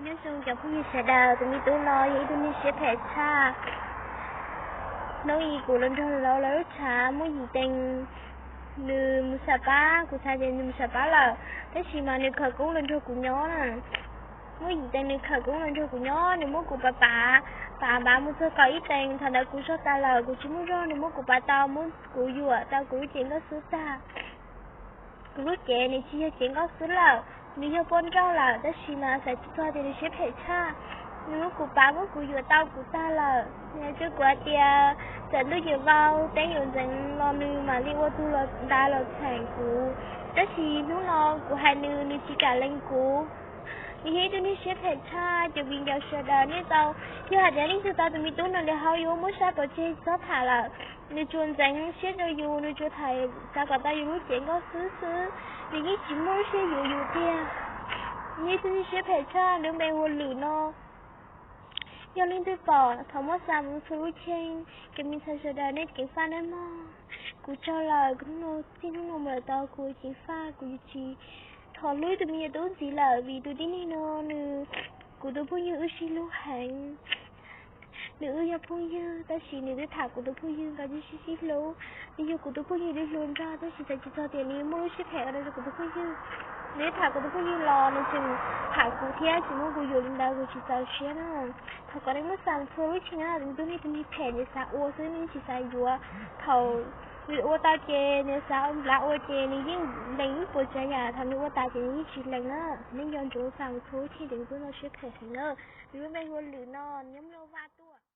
Nyob zoo cov phooj ywg sawv daws, tus me tub no yog ib tug neeg siab phem tshaj. Hnub i kuv los nrog lawv lub tshav muab yim tees, nws mus sam pab, kuv xav tias nws mus sam pab lawm, tab sis mas nws khawm koob los nrog kuv nyob na. Muab yim tees nws khawm koob los nrog kuv nyob, nws muab kuv pav pav, pav pav mus txog kaum ib tees, thaum ntawd kuv zog tas lawm, kuv tsis muaj zog, nws muab kuv pav tau, muab kuv yuam tau kuv lub cev nkauj xwb tag. Kuv lub cev nws tsis yog cev nkauj xwb lawm, nws yog poj nrauj lawm, tab sis mas xav tsis txog tias nws siab phem tshaj. Nws muab kuv pav, muab kuv yuam tau kuv tag lawm, nws hais rau kuv hais tias txawm ntuj yuav vau, teb yuav ntxeev los nws mam li ua tus los nta los txheem kuv. Tab sis hnub no kuv hais nws, nws tsis kam lees kuv. Nws yog ib tug neeg siab phem tshaj. Cov viv ncaus sawv daws nej tau, yog hais tias leej twg tau tus me tub no li hauv yuav muab saib pov tseg txhob tham lawm. Nws tsuas ntxeev siab rau yus, nws tsuas tham xav kom tau yus lub cev nkauj xwb xwb, nws yeej tsis muaj lub siab yuav yus tiag. Nws yog ib tug neeg siab phem tshaj, nws lub npe hu ua Lwm no. Yog leej twg pom thov muab xa mus txhua lub cheej. Cov me ntxhais sawv daws nej ceev faj nawb mog. Kuv tsaug lawm, kuv hnub no, txij hnub no mus lawm tau kuv ceev faj, kuv yuav tsis thov hlub tus me nyuam tub ntxiv lawm, vim tus tib neeg no nws, kuv tus phooj ywg wb sib hlub heev. Nws wb yog phooj ywg tab sis nws twb tham kuv tus phooj ywg nkaus, sib sib hlub. Nws yog kuv tus phooj ywg li hluas nraug tab sis xav tsis txog tias nws muaj lub siab phem ua rau kuv tus phooj ywg. Nws twb tham kuv tus phooj ywg los nws tseem tham kuv thiab tsis muab kuv yuam li ntawd, kuv tsis txaus siab na. Thov kom nej muab xa txhua lub cheej na, tus me tub no tus neeg phem, nws xav ua xwb, nws tsis xav yuav. Thaum nws ua tau ces nws xav nplhav ua ces nws yeej lees ib puas tsav yam, thaum nws ua tas ces nws yeej tsis lees na. Thov nej nco ntsoov xa txhua lub cheej, tus me tub no siab phem heev na. Nws lub npe hu ua Lwm no, nws nyob Nplog Vaj.